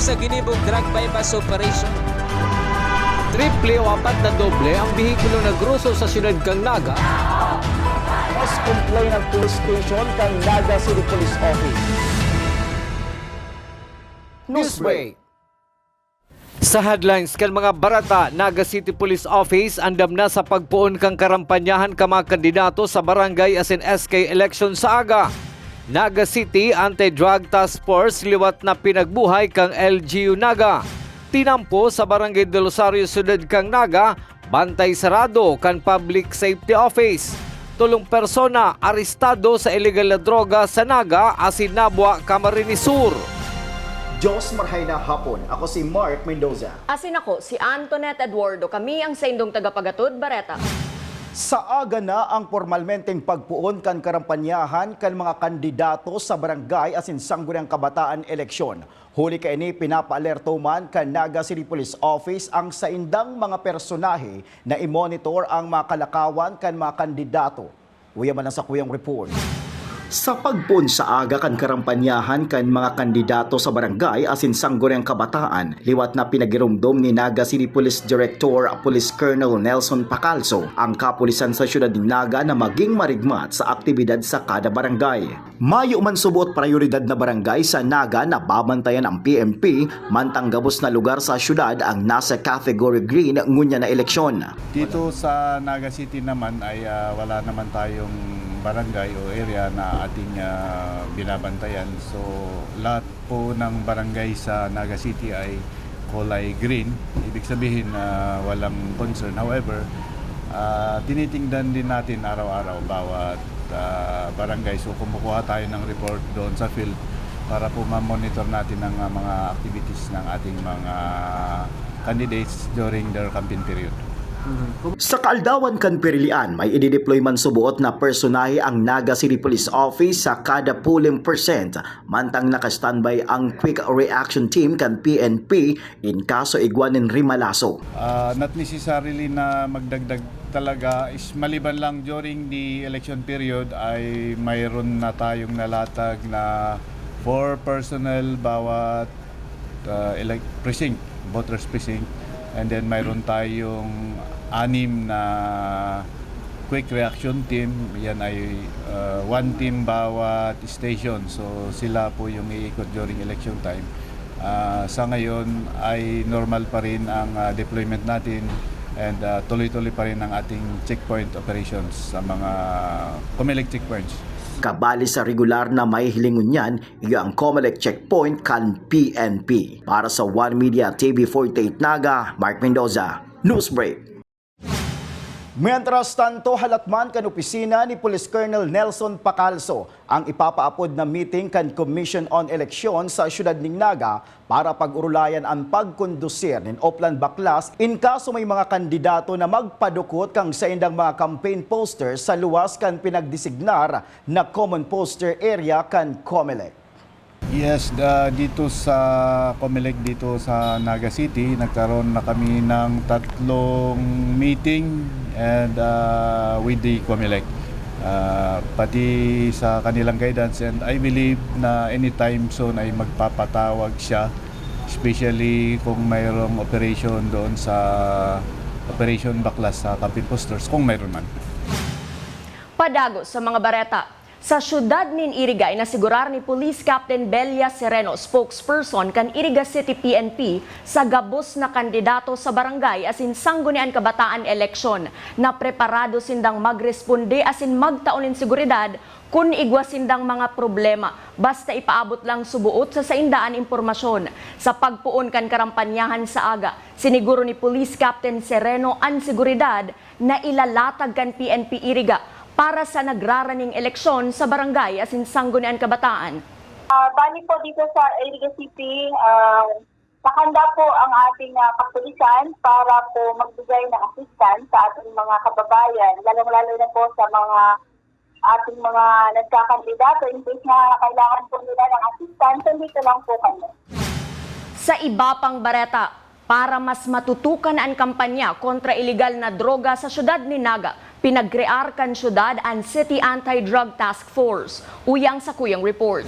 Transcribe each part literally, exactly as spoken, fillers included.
Sa ginibong drug buy-bust operation. Triple o apat na doble ang behikulo na groso sa siyudad kan Naga. Mas complain ang police station kan Naga City Police Office. Newsbreak. Sa headlines kan mga bareta, Naga City Police Office andam na sa pagpoon kan karampanyahan kan mga kandidato sa barangay asin S K election sa aga. Naga City Anti-Drug Task Force liwat na pinagbuhay kan L G U Naga. Tinampo sa Barangay del Rosario, siyudad kan Naga, bantay sarado kan Public Safety Office. Tolong persona arestado sa ilegal na droga sa Naga asin Nabua, Camarines Sur. Diyos marhay na hapon. Ako si Mark Mendoza. Asin ako, si Antoinette Eduardo. Kami ang saindong tagapagatod, Bareta. Sa aga na ang pormalmenteng pagpoon kan karampanyahan kan mga kandidato sa barangay asin sangguniang kabataan eleksyon. Huli kaini, pinapaalerto man kan Naga City Police Office ang saindang mga personahe na i-monitor ang mga kalakawan kan mga kandidato. Uya man ang sakuyang report. Sa pagpoon sa aga kan karampanyahan kan mga kandidato sa barangay asin sangguniang kabataan, liwat na pinagiromdom ni Naga City Police Director Police Colonel Nelson Pacalso ang kapulisan sa siyudad nin Naga na maging marigmat sa aktibidad sa kada barangay. Mayo man suboot prayoridad na barangay sa Naga na babantayan ang P N P, mantang gabos na lugar sa siyudad ang nasa category green ngunyan na eleksyon. Dito sa Naga City naman ay, ah, wala naman tayong barangay o area na ating, ah, binabantayan. So, lahat po ng barangay sa Naga City ay kulay green. Ibig sabihin na walang concern. However, ah, tinitingnan din natin araw-araw bawat, ah, barangay. So, kumukuha tayo ng report doon sa field para po ma-monitor natin ang, ah, mga activities ng ating mga candidates during their campaign period. Sa kaaldawan kan pirilian, may idideploy man suboot na personahe ang Naga City Police Office sa kada polling percent, mantang naka-standby ang Quick Reaction Team kan P N P in kaso igwa nin rimalaso. Ah, not necessarily na magdagdag talaga, is maliban lang during the election period ay mayroon na tayong nalatag na four personnel bawat, ah, elect-, precinct, voters precinct. And then mayroon tayong anim na quick reaction team. Yan ay, ah, one team bawat station. So sila po yung iikot during election time. Ah, sa ngayon ay normal pa rin ang, ah, deployment natin and, ah, tuloy-tuloy pa rin ang ating checkpoint operations sa mga Comelec checkpoints. Kabali sa regular na mahihiling ngunyan, iyo ang Comelec checkpoint kan P N P. Para sa One Media T V forty-eight Naga, Mark Mendoza, Newsbreak. Mientras tanto, halat man kan opisina ni Police Colonel Nelson Pacalso ang ipapaapod na meeting kan Commission on Election sa siyudad nin Naga para pag-orolayan an pagkondusir nin oplan baklas in kaso may mga kandidato na magpadukot kan saindang mga campaign poster sa luwas kan pinagdesignar na common poster area kan Comelec. Yes, ah, dito sa Comelec, dito sa Naga City, nagkaroon na kami ng tatlong meeting and, ah, with the Comelec. Ah, pati sa kanilang guidance, and I believe na anytime soon ay magpapatawag siya, especially kung mayroong operation doon sa Operation Baklas sa campaign posters, kung mayroon man. Padagos sa mga bareta. Sa siyudad nin Iriga, inasigurar ni Police Captain Belia Sereno, spokesperson kan Iriga City P N P, sa gabos na kandidato sa barangay asin sanggunian kabataan eleksyon, na preparado sindang magresponde asin magtao nin seguridad kun igwa sindang mga problema, basta ipaabot lang suboot sa sainda an impormasyon. Sa pagpoon kan karampanyahan sa aga, siniguro ni Police Captain Sereno an seguridad na ilalatag kan P N P Iriga para sa nagraraning eleksyon sa barangay asin sanggunian kabataan. Ah, bali po dito sa Iriga City, ah, nakahanda po ang ating, ah, kapulisan para po magbigay ng assistance sa ating mga kababayan, lalong-lalo na po sa mga ating mga nagkakandidato. In case na kailangan po nila ng assistance, nandito lang po kami. Sa iba pang bareta, para mas matutukan an kampanya kontra ilegal na droga sa siyudad nin Naga, pinagkrear kan siyudad an City Anti-Drug Task Force. Uya an sakuyang report.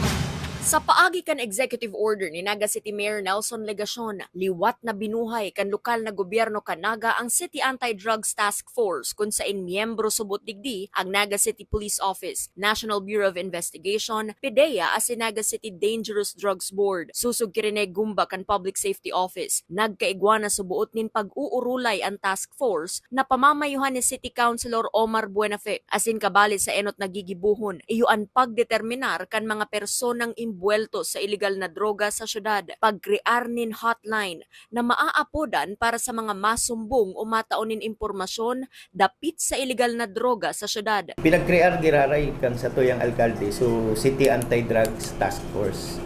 Sa paagi kan Executive Order ni Naga City Mayor Nelson Legacion, liwat na binuhay kan lokal na gobyerno kan Naga ang City Anti-Drugs Task Force, kun saen miyembro subot digdi ang Naga City Police Office, National Bureau of Investigation, PDEA asin Naga City Dangerous Drugs Board. Sosog ki Rene Gumba kan Public Safety Office, nagkaigwa na suboot nin pag-uurulay an task force na pamamayuhan ni City Councilor Omar Buenafe, asin kabali sa enot na gigibohon, iyo an pagdeterminar kan mga personang imbuwelto sa ilegal na droga sa syudad, pagkrear nin hotline na maaapodan para sa mga masumbong o matao nin impormasyon dapit sa ilegal na droga sa syudad. Pinagkrear giraray kan satuyang alkalde, so City Anti-Drugs Task Force.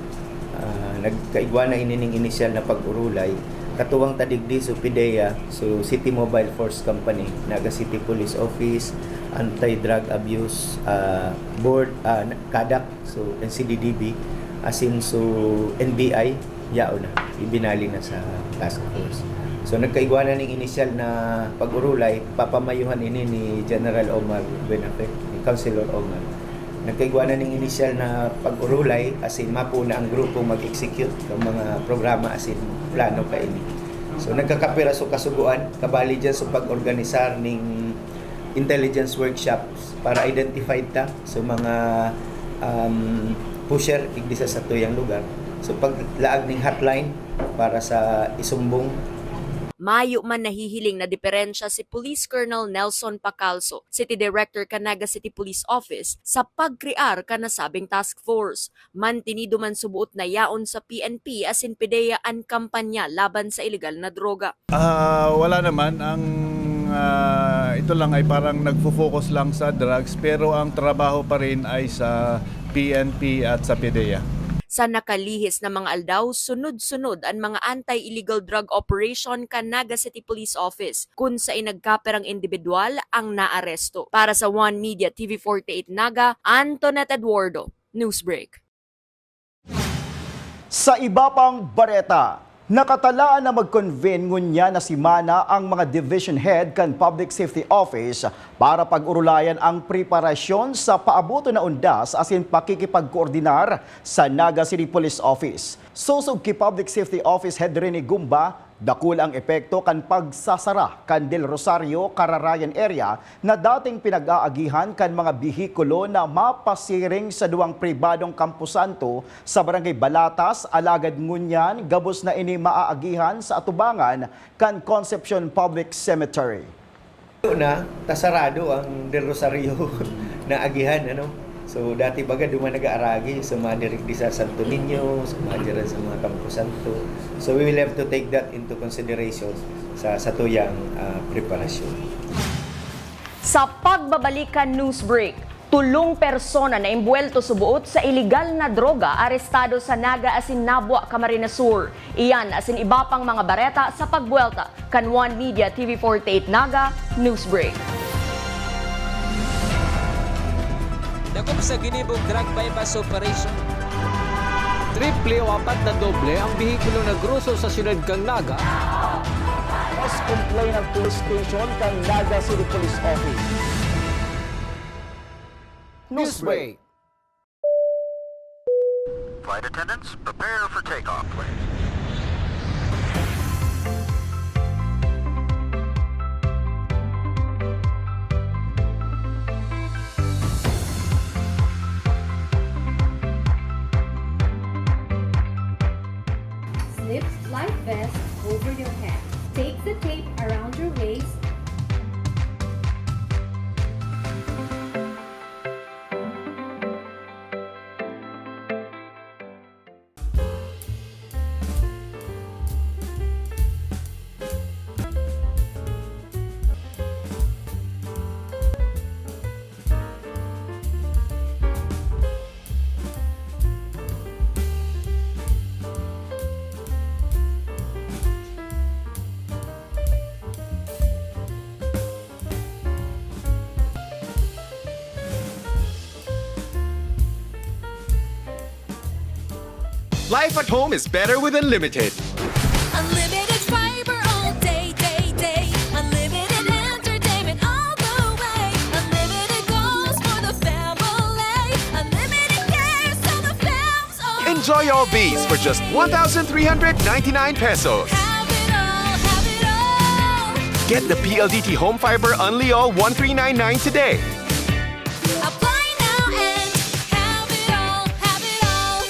Ah, nagkaigwa na ini ning inisyal na pag-urulay. Katuwang ta digdi, so PDEA, so City Mobile Force Company, Naga City Police Office, Anti-Drug Abuse, ah, Board, ah, CADAC, so N C D D B, asin so N B I, yaon na, ibinali na sa task force. So nagkaigwa na ning inisyal na pag-urulay, papamayuhan ini ni General Omar Buenafe, ni Councilor Omar. Nagkaigwa na ning inisyal na pag-urulay, asin mapo na ang grupo mag-execute ng mga programa asin plano kaini. So nagkakapira so kasugoan, kabali dyan sa pag-organisar ning intelligence workshops para identified ta sa mga, um, pusher digdi sa satuyang lugar. So paglaag ning hotline para sa isumbong. Mayo man nahihiling na diferensya si Police Colonel Nelson Pacalso, City Director kan Naga City Police Office, sa pagkrear kan nasabing task force. Mantinido man suboot na yaon sa P N P asin PDEA an kampanya laban sa ilegal na droga. Ah, wala naman. Ang, ah, ito lang ay parang nagfo-focus lang sa drugs, pero ang trabaho pa rin ay sa P N P at sa PDEA. Sa nakalihis na mga aldaw, sunod-sunod an mga anti-illegal drug operation kan Naga City Police Office, kun saen nagkapirang indibidwal ang naaresto. Para sa One Media T V forty-eight Naga, Antoinette Eduardo, Newsbreak. Sa iba pang bareta, nakatalaan na mag-convene ngunyan na semana ang mga division head kan Public Safety Office para pag-orolayan ang preparasyon sa paaboton na undas asin pakikipagkoordinar sa Naga City Police Office. Sosog ki Public Safety Office Head Rene Gumba, dakula ang epekto kan pagsasara kan Del Rosario, Cararayan area na dating pinag-aagihan kan mga behikulo na mapasiring sa duwang pribadong kamposanto sa Barangay Balatas, alagad ngunyan gabos na ini maaagihan sa atubangan kan Concepcion Public Cemetery. Na, ta sarado ang Del Rosario na agihan, ano? So, dati baga duman nag-aaragi sa mga dirigdi sa Santo Niño, sa mga dyan sa mga kamposanto. So, we will have to take that into consideration sa, sa tuyang, ah, preparasyon. Sa pagbabalik kan news break, tolong persona na imbuwelto suboot sa ilegal na droga arestado sa Naga asin Nabua, Camarines Sur. Iyan asin iba pang mga bareta sa pagbuwelta kan One Media T V forty-eight Naga News Break. Dakop sa ginibong drug buy-bust operation. Triple o apat na doble ang behikulo na groso sa siyudad kan Naga. Mas complain ang police station kan Naga City Police Office. Newsbreak. Flight attendants, prepare for takeoff, please. Slip life vest over your head. Take the tape around your waist. Life at home is better with Unlimited. Unlimited fiber all day, day, day. Unlimited entertainment all the way. Unlimited goals for the family. Unlimited cares so the fam's all. Toyo Bees for just one thousand three hundred ninety-nine pesos. Have it all, have it all. Get the P L D T Home Fiber Unli All one three nine nine today. Apply now and have it all, have it all.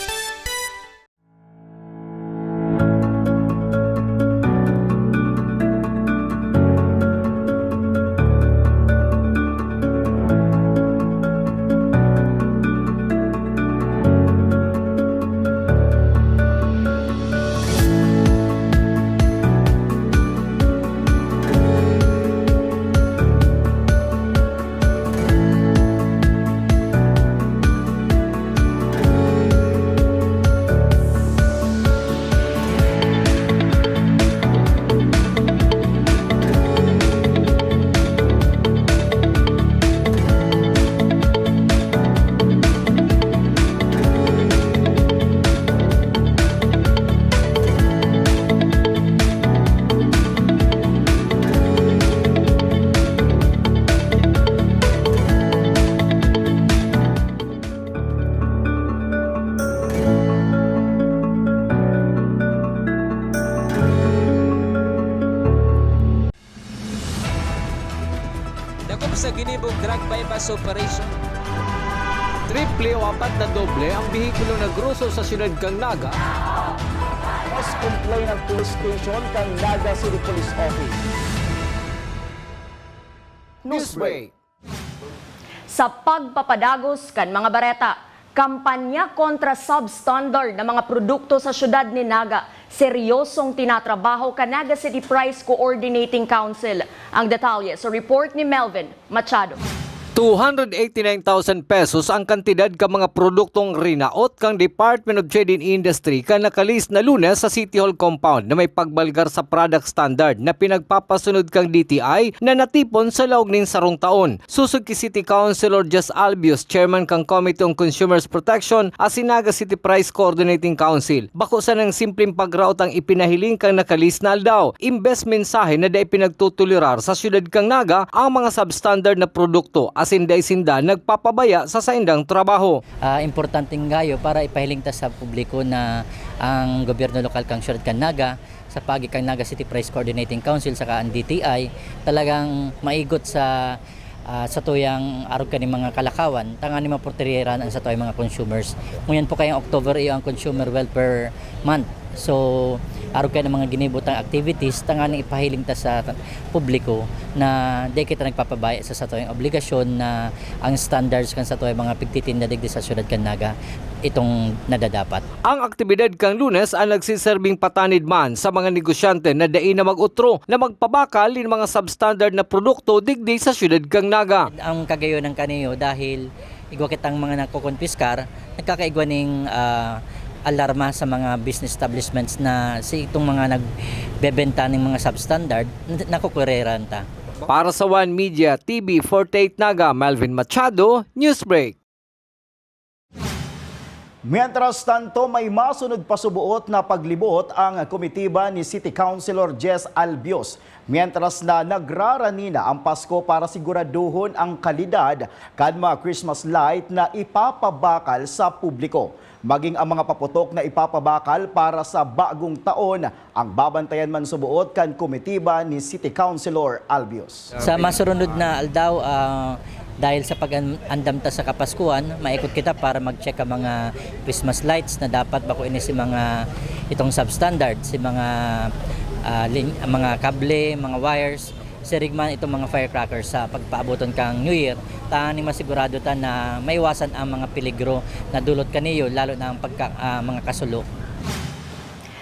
Dakop sa ginibong drug buy-bust operation. Triple o apat na doble ang behikulo na groso sa siyudad kan Naga. Mas complaint ang police station kan Naga City Police Office. Newsbreak. Sa pagpapadagos kan mga bareta, kampanya kontra substandard na mga produkto sa siyudad nin Naga, seryosong tinatrabaho kan Naga City Price Coordinating Council. Ang detalye sa report ni Melvin Machado. Two hundred eighty-nine thousand pesos ang kantidad kan mga produktong rinaot kan Department of Trade and Industry kan naka-list na Lunes sa City Hall compound na may pagbalgar sa product standard na pinagpapasunod kan D T I na natipon sa laog nin sarong taon. Sosog ki City Councilor Jess Albios, chairman kan Committee on Consumers Protection, asin Naga City Price Coordinating Council, bako sanang simpleng pagraot ang ipinahiling kan naka-list na aldaw. Imbes mensahe na dai pinagtutulirar sa siyudad kan Naga ang mga substandard na produkto, asin dai sinda nagpapabaya sa saindang trabaho. Ah, importante ngani para ipahiling ta sa publiko na ang gobyerno lokal kan siyudad kan Naga, sa paagi kan Naga City Price Coordinating Council saka ang D T I, talagang maigot sa, ah, satuyang arog kaning mga kalakawan, tanganing maprotehiran ang satuyang mga consumers. Ngunyan po kayang October, iyo ang Consumer Welfare Month. So, arog kaning mga ginibo tang activities, tanganing ipahiling ta sa publiko na di kita nagpapabaya sa satuyang obligasyon na ang standards kan satuyang mga pigtitinda digdi sa siyudad kan Naga itong nadadapat. Ang aktibidad kan Lunes an nagsiserbing patanid man sa mga negosyante na dai na mag-otro na magpabakal nin mga substandard na produkto digdi sa siyudad kan Naga. Ang kagayonan kaniyo dahil igwa kitang mga nakokonpiskar, nagkakaigwa ning, ah, alarma sa mga business establishments na si itong mga nagbebenta ning mga substandard, n-, nakukureran ta. Para sa One Media T V forty-eight Naga, Melvin Machado, Newsbreak. Mientras tanto, may masunod pa suboot na paglibot ang komitiba ni City Councilor Jess Albios, mientras na nagrarani na ang Pasko para siguraduhon ang kalidad kan mga Christmas light na ipapabakal sa publiko. Maging ang mga paputok na ipapabakal para sa bagong taon ang babantayan man suboot kan komitiba ni City Councilor Albios. Sa masurunod na aldaw, ah, dahil sa pag-andam ta sa Kapaskuhan, maikot kita para mag-check ang mga Christmas lights na dapat bako ini si mga itong substandard, si mga, ah, lin-, mga kable, mga wires, siring man itong mga firecrackers sa pagpaaboton kang New Year, tanganing masigurado ta na maiwasan ang mga peligro na dulot kaniyo, lalo na ang pagka-, ah, mga kasulo.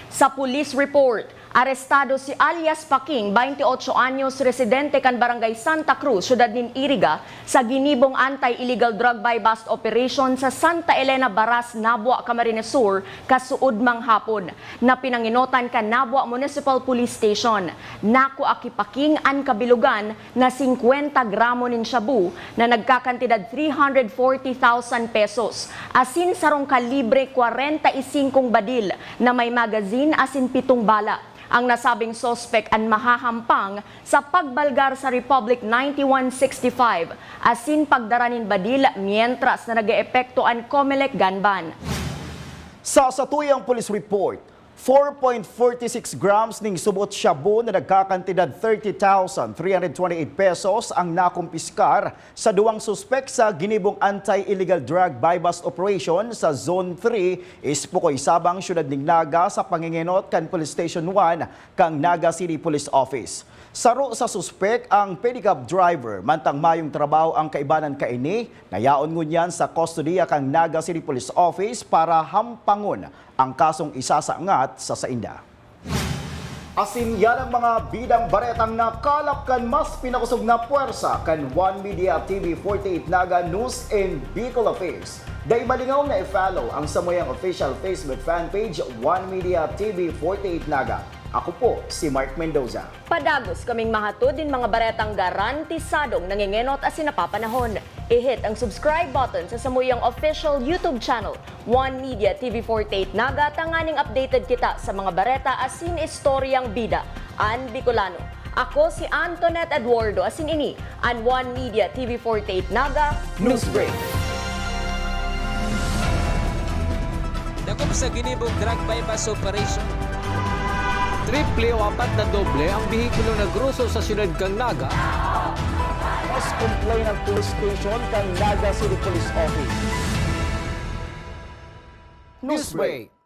Sa police report, arestado si alias Paking, twenty-ocho anyos, residente kan Barangay Santa Cruz, siyudad nin Iriga, sa ginibong anti-illegal drug buy-bust operation sa Santa Elena, Baras, Nabua, Camarines Sur, kasuodmang hapon, na pinangenotan kan Nabua Municipal Police Station. Nakua ki Paking an kabilogan na singkwenta gramo nin shabu na nagkakantidad three hundred forty thousand pesos, asin sarong kalibre kwarenta y singkong badil na may magazine asin pitong bala. Ang nasabing suspek an mahahampang sa pagbalgar sa Republic ninety-one sixty-five asin pagdara nin badil, mientras na nag-eepekto an Comelec gun ban. Sa satuyang police report, four point forty six grams ning subot shabu na nagkakantidad thirty thousand three hundred twenty-eight pesos ang nakumpiskar sa duwang suspek sa ginibong anti-illegal drug buy-bust operation sa Zone three, Ispucoy, Sabang, siyudad ning Naga, sa pangengenot kan Police Station one kan Naga City Police Office. Saro sa suspek ang pedicab driver, mantang mayong trabaho ang kaibanan kaini, na yaon ngunyan sa kustodiya kan Naga City Police Office para hampangon ang kasong isasangat sa sainda. Asin yan ang mga bidang baretang nakalap kan mas pinakosog na pwersa kan One Media T V forty-eight Naga News and Bicol Affairs. Dai malingaw na i-follow ang samuyang official Facebook fan page, One Media T V forty-eight Naga. Ako po si Mark Mendoza. Padagos kaming mahatod nin mga baretang garantisadong nangengenot asin napapanahon. I-hit ang subscribe button sa samuyang official YouTube channel, One Media T V forty-eight Naga, tanganing updated kita sa mga bareta asin istoryang bida an Bicolano. Ako si Antoinette Eduardo, asin ini an One Media T V forty-eight Naga Newsbreak. Dakop sa ginibong drug buy-bust operation. Triple o apat na doble ang behikulo na groso sa siyudad kan Naga. Mas complain ang police station kan Naga City Police Office. Newsbreak.